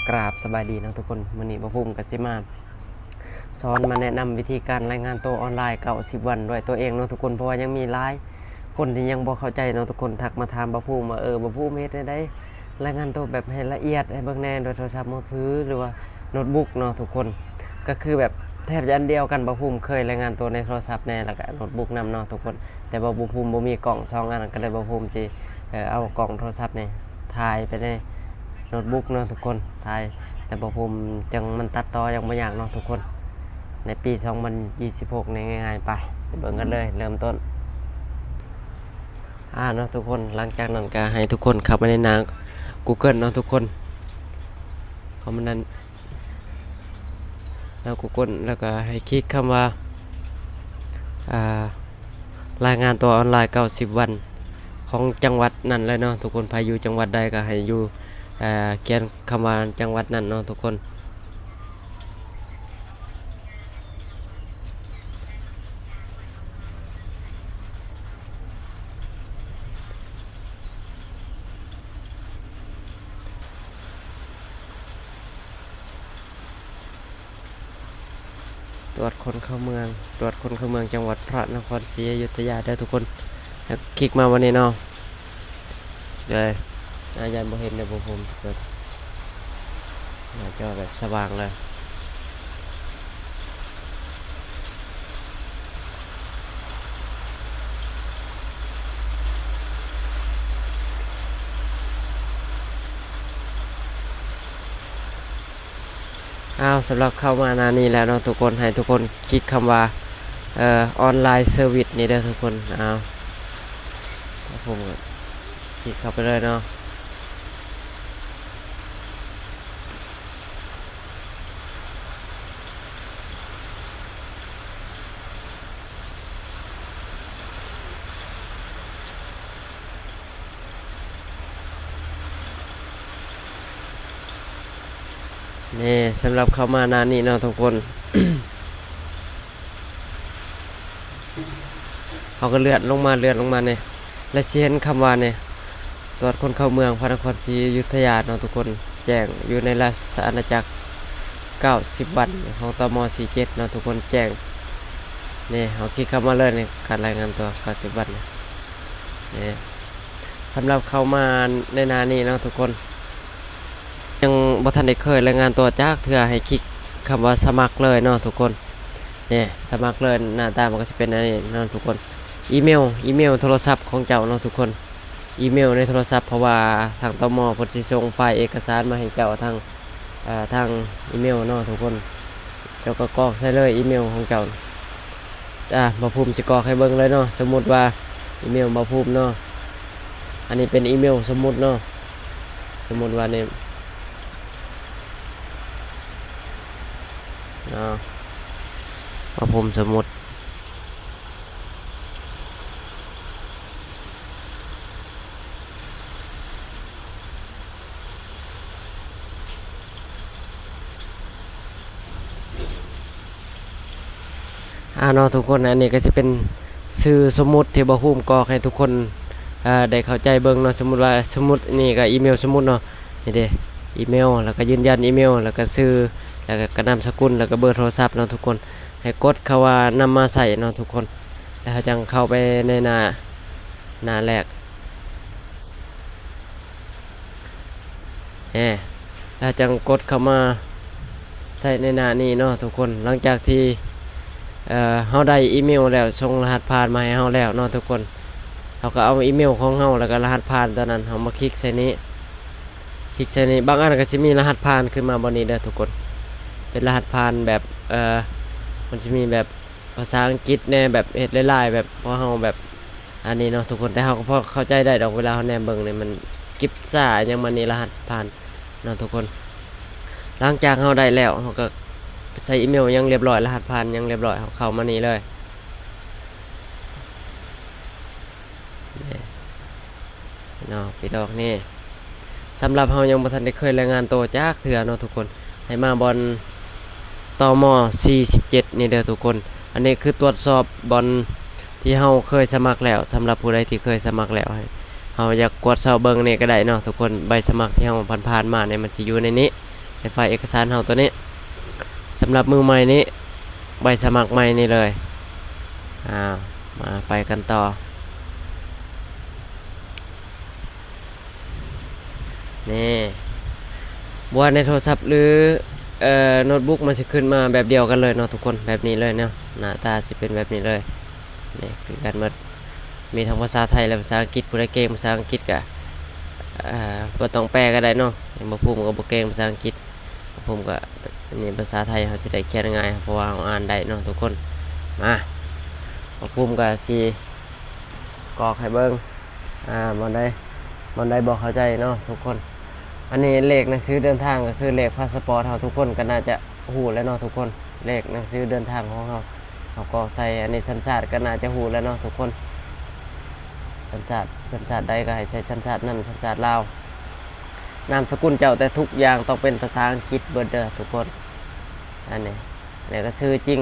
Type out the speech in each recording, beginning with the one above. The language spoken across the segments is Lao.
ກາບສະບາຍດີເນາະທຸກຄົນ, ມື້ນີ້ບ່າວພູມກໍຊິມາສອນ ມາແນະນຳວິທີການລາຍງານໂຕອອນລາຍເກົ້າສິບວັນດ້ວຍຕົວເອງເນາະທຸກຄົນ, ເພາະວ່າຍັງມີຫຼາຍຄົນທີ່ຍັງບໍ່ເຂົ້າໃຈເນາະທຸກຄົນ, ທັກມາຖາມບ່າວພູມວ່າ ເອີ ບ່າວພູມເຮັດແນວໃດ ລາຍງານໂຕແບບໃຫ້ລະອຽດໃຫ້ເບິ່ງແດ່ ໂດຍໂທລະສັບມືຖື ຫຼືວ່າໂນ້ດບຸກເນາະທຸກຄົນ. ກໍຄືແບບແທບຈະອັນດຽວກັນ, ບ່າວພູມເຄີຍລາຍງານໂຕໃນໂທລະສັບແດ່ ແລ້ວກໍໂນ້ດບຸກນຳເນາະທຸກຄົນ, ແຕ່ວ່າບ່າວພູມບໍ່ມີກ້ອງສອງອັນ ກໍເລີຍບ່າວພູມຊິ ເອີ ເອົາກ້ອງໂທລະສັບນີ້ຖ່າຍໄປໃນໂນ້ດບຸກເນາະທຸກຄົນ, ຖ່າຍແລ້ວບ່າວພູມຈັ່ງ ມັນຕັດຕໍ່ຍັງບໍ່ຍາກເນາະທຸກຄົນ. ໃນປີສອງພັນຊາວຫົກນີ້ງ່າຍໆ ໄປ ໄປເບິ່ງກັນເລີຍ ເລີ່ມຕົ້ນ ອາ ເນາະທຸກຄົນ. ຫຼັງຈາກນັ້ນກໍໃຫ້ທຸກຄົນເຂົ້າໄປໃນໜ້າ Google ເນາະທຸກຄົນ, ເຂົ້າມານັ້ນ ແລ້ວ Google ແລ້ວກໍໃຫ້ຄລິກຄຳວ່າ ອ່າ ລາຍງານໂຕອອນລາຍເກົ້າສິບວັນຂອງຈັງຫວັດນັ້ນເລີຍເນາະທຸກຄົນ. ໃຜຢູ່ຈັງຫວັດໃດກໍໃຫ້ຢູ່ ອ່າ ຂຽນຄຳວ່າຈັງຫວັດນັ້ນເນາະທຸກຄົນ. ຕວດຄົນເຂົ້າເມືອງ, ຕວດຄົນເຂົ້າເມືອງຈັງຫວັດພະນະຄອນສີອະຍຸດທະຍາເດີທຸກຄົນ. ຄລິກມາວັນນີ້ເນາະ ເລີຍ ອາ ຢ້ານບໍ່ເຫັນເດີ ບໍ່ ຜົມເປີດ ໜ້າຈໍແບບສະຫວ່າງເລີຍ. ອ້າວ ສຳລັບເຂົ້າມາໜ້ານີ້ແລ້ວເນາະທຸກຄົນ, ໃຫ້ທຸກຄົນຄລິກຄຳວ່າ ເອີ ອອນລາຍເຊີວິສນີ້ເດີທຸກຄົນ. ອ້າວ ຜົມກໍຄລິກເຂົ້າໄປເລີຍເນາະ. ນີ້ ສຳລັບເຂົ້າມາໜ້ານີ້ເນາະທຸກຄົນ, ເຮົາກໍເລື່ອນລົງມາ ເລື່ອນລົງມານີ້ ແລະ ຊິເຫັນຄຳວ່ານີ້ ຕວດຄົນເຂົ້າເມືອງພະນະຄອນສີອະຍຸດທະຍາເນາະທຸກຄົນ, ແຈ້ງຢູ່ໃນລາຊະອານາຈັກເກົ້າສິບວັນ ຂອງ ຕມ ສີ່ເຈັດເນາະທຸກຄົນ, ແຈ້ງ. ນີ້ ເຮົາຄລິກເຂົ້າມາເລີຍນີ້ ການລາຍງານຕົວເກົ້າສິບວັນນີ້. ສຳລັບເຂົ້າມາໃນໜ້ານີ້ເນາະທຸກຄົນ, ຍັງບໍ່ທັນໄດ້ເຄີຍລາຍງານຕົວຈັກເທື່ອ ໃຫ້ຄລິກຄຳວ່າສະໝັກເລີຍເນາະທຸກຄົນ. ນີ້ ສະໝັກເລີຍ, ໜ້າຕາມັນກໍຊິເປັນອັນນີ້ເນາະທຸກຄົນ. ອີເມວ ອີເມວໂທລະສັບຂອງເຈົ້າເນາະທຸກຄົນ, ອີເມວໃນໂທລະສັບ ເພາະວ່າທາງ ຕມ ເພິ່ນຊິສົ່ງໄຟລ໌ເອກະສານມາໃຫ້ເຈົ້າທາງ ເອີ ທາງອີເມວເນາະທຸກຄົນ. ເຈົ້າກໍກອກໃສ່ເລີຍອີເມວຂອງເຈົ້າ. ອ່າ ບ່າວພູມຊິກອກໃຫ້ເບິ່ງເລີຍເນາະ, ສົມມຸດວ່າອີເມວບ່າວພູມເນາະ, ອັນນີ້ເປັນອີເມວສົມມຸດເນາະ, ສົມມຸດວ່ານີ້ເນາະ, ບ່າວພູມສົມມຸດ. ອ່າເນາະທຸກຄົນ, ອັນນີ້ກໍຊິເປັນຊື່ສົມມຸດທີ່ບ່າວພູມກອກໃຫ້ທຸກຄົນ ເອີ ໄດ້ເຂົ້າໃຈເບິ່ງເນາະ. ສົມມຸດວ່າ ສົມມຸດນີ້ກໍອີເມວສົມມຸດເນາະ, ນີ້ເດ້ ອີເມວ ແລ້ວກໍຢືນຢັນອີເມວ ແລ້ວກໍຊື່ ແລ້ວກໍນາມສະກຸນ ແລ້ວກໍເບີໂທລະສັບເນາະທຸກຄົນ. ໃຫ້ກົດຄຳວ່ານຳມາໃຊ້ເນາະທຸກຄົນ, ແລ້ວເຮົາຈັ່ງເຂົ້າໄປໃນໜ້າ ໜ້າແລກ. ແນ່ ແລ້ວຈັ່ງກົດເຂົ້າມາໃສ່ໃນໜ້ານີ້ເນາະທຸກຄົນ. ຫຼັງຈາກທີ່ ເອີ ເຮົາໄດ້ອີເມວແລ້ວ ສົ່ງລະຫັດຜ່ານມາໃຫ້ເຮົາແລ້ວເນາະທຸກຄົນ, ເຮົາກໍເອົາອີເມວຂອງເຮົາ ແລ້ວກໍລະຫັດຜ່ານຕົວນັ້ນ ເຮົາມາຄລິກໃສ່ນີ້ ຄລິກໃສ່ນີ້. ບາງອັນກໍຊິມີລະຫັດຜ່ານຂຶ້ນມາບ່ອນນີ້ເດີທຸກຄົນ, ເປັນລະຫັດຜ່ານແບບ ເອີ ມັນຊິມີແບບພາສາອັງກິດແດ່ ແບບເຮັດຫຼາຍໆ ແບບ ເພາະເຮົາແບບ ອັນນີ້ເນາະທຸກຄົນ, ແຕ່ເຮົາກໍພໍເຂົ້າໃຈໄດ້ດອກ, ເວລາເຮົາແນມເບິ່ງນີ້ ມັນກິບຊາຫຍັງມານີ້ ລະຫັດຜ່ານເນາະທຸກຄົນ. ຫຼັງຈາກເຮົາໄດ້ແລ້ວ ເຮົາກໍໃສ່ອີເມວຫຍັງລຽບຮ້ອຍ ລະຫັດຜ່ານຫຍັງລຽບຮ້ອຍ ເຮົາເຂົ້າມານີ້ເລີຍ. ນີ້ເນາະ ພີ່ນ້ອງນີ້ ສຳລັບເຮົາຍັງບໍ່ທັນໄດ້ເຄີຍລາຍງານໂຕຈັກເທື່ອເນາະທຸກຄົນ, ໃຫ້ມາບ່ອນ ຕມ ສີ່ສິບເຈັດນີ້ເດີທຸກຄົນ. ອັນນີ້ຄືຕວດສອບບ່ອນທີ່ເຮົາເຄີຍສະໝັກແລ້ວ. ສຳລັບຜູ້ໃດທີ່ເຄີຍສະໝັກແລ້ວ ເຮົາຢາກກວດສອບເບິ່ງນີ້ກໍໄດ້ເນາະທຸກຄົນ, ໃບສະໝັກທີ່ເຮົາຜ່ານໆມານີ້ ມັນຊິຢູ່ໃນນີ້ ໃນໄຟລ໌ເອກະສານເຮົາໂຕນີ້ ສຳລັບມືໃໝ່ນີ້ ໃບສະໝັກໃໝ່ນີ້ເລີຍ. ອ້າວ ມາໄປກັນຕໍ່. ນີ້ ບໍ່ວ່າໃນໂທລະສັບ ຫຼື ເອີ ໂນດບຸກ ມັນຊິຂຶ້ນມາແບບດຽວກັນເລີຍເນາະທຸກຄົນ ແບບນີ້ເລີຍເນາະ. ໜ້າຕາຊິເປັນແບບນີ້ເລີຍ. ນີ້ຄືກັນໝົດ ມີທັງພາສາໄທ ແລະ ພາສາອັງກິດ. ຜູ້ໃດເກັ່ງພາສາອັງກິດກະ ເອີ ບໍ່ຕ້ອງແປກະໄດ້ເນາະ. ຢ່າງບ່າວພູມກະບໍ່ເກັ່ງພາສາອັງກິດ. ບ່າວພູມກະ ນີ້ພາສາໄທ ເຮົາຊິໄດ້ຂຽນງ່າຍ ເພາະວ່າເຮົາອ່ານໄດ້ເນາະທຸກຄົນ. ມາ ບ່າວພູມກະຊິກອກໃຫ້ເບິ່ງ ອ່າ ບ່ອນໃດ ບ່ອນໃດບໍ່ເຂົ້າໃຈເນາະທຸກຄົນ. ອັນນີ້ເລກໜັງສືເດີນທາງ ກະຄືເລກພາສະປອດເຮົາ ທຸກຄົນກະໜ້າຈະຮູ້ແລ້ວເນາະທຸກຄົນ. ເລກໜັງສືເດີນທາງຂອງເຮົາ ເຮົາກອກໃສ່. ອັນນີ້ສັນຊາດກະໜ້າຈະຮູ້ແລ້ວເນາະທຸກຄົນ. ສັນຊາດ ສັນຊາດໃດກະໃຫ້ໃສ່ສັນຊາດນັ້ນ ສັນຊາດລາວ. ນາມສະກຸນເຈົ້າ ແຕ່ທຸກຢ່າງຕ້ອງເປັນພາສາອັງກິດເບິດເດີທຸກຄົນ. ອັນນີ້ ແລ້ວກະຊື່ຈິງ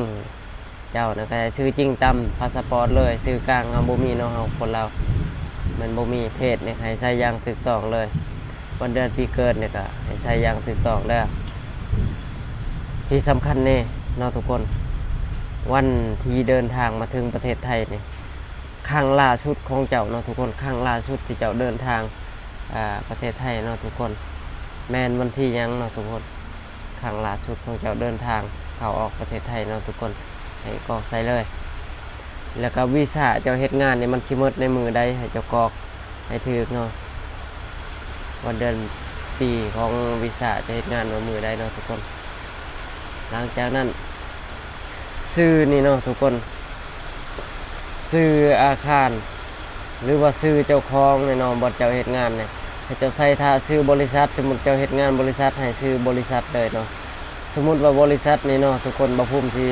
ເຈົ້ານະກະໃຫ້ຊື່ຈິງຕາມພາສະປອດເລີຍ. ຊື່ກາງເຮົາບໍ່ມີເນາະ ເຮົາຄົນລາວ ມັນບໍ່ມີ. ເພດນີ້ໃຫ້ໃສ່ຢ່າງຖືກຕ້ອງເລີຍ. ວັນເດືອນປີເກີດນີ້ກະໃຫ້ໃສ່ຢ່າງຖືກຕ້ອງເດີ. ທີ່ສຳຄັນນີ້ເນາະທຸກຄົນ ວັນທີ່ເດີນທາງມາເຖິງປະເທດໄທນີ້ ຄັ້ງລ່າສຸດຂອງເຈົ້າເນາະທຸກຄົນ ຄັ້ງລ່າສຸດທີ່ເຈົ້າເດີນທາງ ອ່າ ປະເທດໄທເນາະທຸກຄົນ ແມ່ນວັນທີຫຍັງເນາະທຸກຄົນ? ຄັ້ງລ່າສຸດຂອງເຈົ້າເດີນທາງເຂົ້າອອກປະເທດໄທເນາະທຸກຄົນ ໃຫ້ກອກໃສ່ເລີຍ. ແລ້ວກະວີຊາເຈົ້າເຮັດງານນີ້ ມັນຊິໝົດໃນມື້ໃດ ໃຫ້ເຈົ້າກອກໃຫ້ຖືກເນາະ. ວັນເດືອນປີຂອງວີຊາເຈົ້າເຮັດງານວ່າມື້ໃດເນາະທຸກຄົນ. ຫຼັງຈາກນັ້ນ ຊື່ນີ້ເນາະທຸກຄົນ ຊື່ອາຄານ ຫຼືວ່າຊື່ເຈົ້າຂອງນີ້ເນາະ ບ່ອນເຈົ້າເຮັດງານນີ້ ໃຫ້ເຈົ້າໃສ່ຖ້າຊື່ບໍລິສັດ. ສົມມຸດເຈົ້າເຮັດງານບໍລິສັດ ໃຫ້ຊື່ບໍລິສັດເລີຍເນາະ. ສົມມຸດວ່າບໍລິສັດນີ້ເນາະທຸກຄົນ ບ່າວພູມຊິ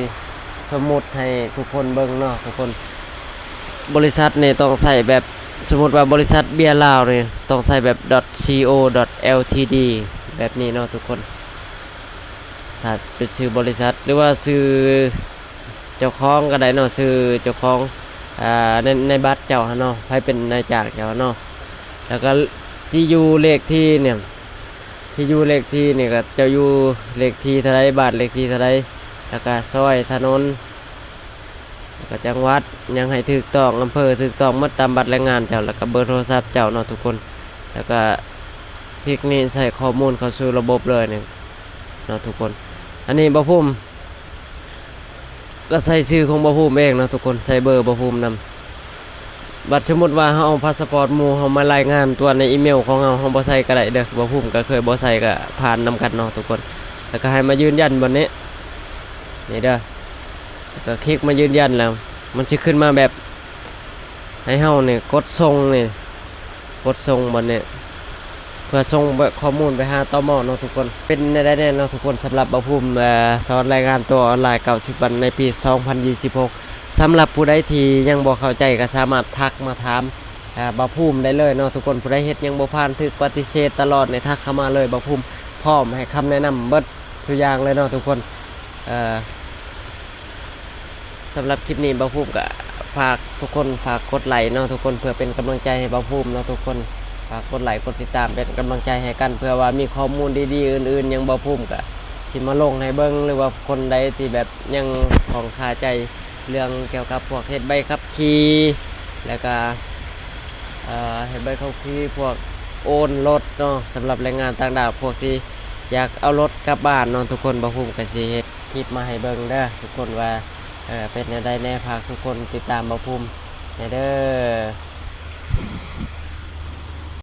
ສົມມຸດໃຫ້ທຸກຄົນເບິ່ງເນາະທຸກຄົນ. ບໍລິສັດນີ້ຕ້ອງໃສ່ແບບ ສົມມຸດວ່າບໍລິສັດເບຍລາວນີ້ ຕ້ອງໃສ່ແບບ .co.ltd ແບບນີ້ເນາະທຸກຄົນ. ຖ້າເປັນຊື່ບໍລິສັດ ຫຼືວ່າຊື່ເຈົ້າຂອງກະໄດ້ເນາະ ຊື່ເຈົ້າຂອງ ອ່າ ໃນ ໃນບັດເຈົ້າຫັ້ນເນາະ ໃຜເປັນນາຍຈ້າງເຈົ້າເນາະ. ແລ້ວກະທີ່ຢູ່ເລກທີ່ນີ້ ທີ່ຢູ່ເລກທີ່ນີ້ກະເຈົ້າຢູ່ເລກທີ່ເທົ່າໃດ ບ້ານເລກທີ່ເທົ່າໃດ ແລ້ວກະຊອຍ ຖະໜົນ ແລ້ວກະຈັງຫວັດ ຫຍັງໃຫ້ຖືກຕ້ອງ ອຳເພີຖືກຕ້ອງໝົດຕາມບັດແຮງງານເຈົ້າ ແລ້ວກະເບີໂທລະສັບເຈົ້າເນາະທຸກຄົນ. ແລ້ວກະທິກນີ້ໃສ່ຂໍ້ມູນເຂົ້າສູ່ລະບົບເລີຍນີ້ເນາະທຸກຄົນ. ອັນນີ້ບ່າວພູມກະໃສ່ຊື່ຂອງບ່າວພູມເອງເນາະທຸກຄົນ ໃສ່ເບີບ່າວພູມນຳ. ບັດສົມມຸດວ່າເຮົາເອົາພາສະປອດໝູ່ເຮົາມາລາຍງານຕົວໃນອີເມວຂອງເຮົາ ເຮົາບໍ່ໃສ່ກະໄດ້ເດີ ບ່າວພູມກະເຄີຍບໍ່ໃສ່ກະຜ່ານນຳກັນເນາະທຸກຄົນ. ແລ້ວກະໃຫ້ມາຢືນຢັນບ່ອນນີ້ ນີ້ເດີ ແລ້ວກະຄລິກມາຢືນຢັນແລ້ວ ມັນຊິຂຶ້ນມາແບບ ໃຫ້ເຮົານີ້ກົດສົ່ງນີ້ ກົດສົ່ງບັດນີ້ ເພື່ອສົ່ງຂໍ້ມູນໄປຫາ ຕມ ເນາະທຸກຄົນ. ເປັນແນວໃດແດ່ເນາະທຸກຄົນ ສຳລັບບ່າວພູມ ເອີ ສອນລາຍງານຕົວອອນລາຍເກົ້າສິບວັນໃນປີສອງພັນຊາວຫົກ. ສຳລັບຜູ້ໃດທີ່ຍັງບໍ່ເຂົ້າໃຈກໍສາມາດທັກມາຖາມ ເອີ ບ່າວພູມໄດ້ເລີຍເນາະທຸກຄົນ. ຜູ້ໃດເຮັດຫຍັງບໍ່ຜ່ານ ຖືກປະຕິເສດຕະຫຼອດນີ້ ທັກເຂົ້າມາເລີຍ ບ່າວພູມພ້ອມໃຫ້ຄຳແນະນຳເບິດທຸກຢ່າງເລີຍເນາະທຸກຄົນ. ເອີ ສຳລັບຄລິບນີ້ບ່າວພູມກະຝາກທຸກຄົນ ຝາກກົດໄລເນາະທຸກຄົນ ເພື່ອເປັນກຳລັງໃຈໃຫ້ບ່າວພູມເນາະທຸກຄົນ. ຝາກກົດໄລ ກົດຕິດຕາມເປັນກຳລັງໃຈໃຫ້ກັນ ເພື່ອວ່າມີຂໍ້ມູນດີໆອື່ນໆ ຫຍັງບ່າວພູມກະຊິມາລົງໃຫ້ເບິ່ງ ຫຼືວ່າຄົນໃດທີ່ແບບຍັງຂ້ອງຄາໃຈເລື່ອງກ່ຽວກັບພວກເຮັດໃບຂັບຂີ່ ແລ້ວກະ ເອີ ເຮັດໃບຂັບຂີ່ ພວກໂອນລົດເນາະ. ສຳລັບແຮງງານຕ່າງດ້າວ ພວກທີ່ຢາກເອົາລົດກັບບ້ານເນາະທຸກຄົນ ບ່າວພູມກະຊິເຮັດ ຄລິບມາໃຫ້ເບິ່ງເດີທຸກຄົນວ່າ ເອີ ເປັນແນວໃດແດ່. ຝາກທຸກຄົນຕິດຕາມບ່າວພູມແດ່ເດີ.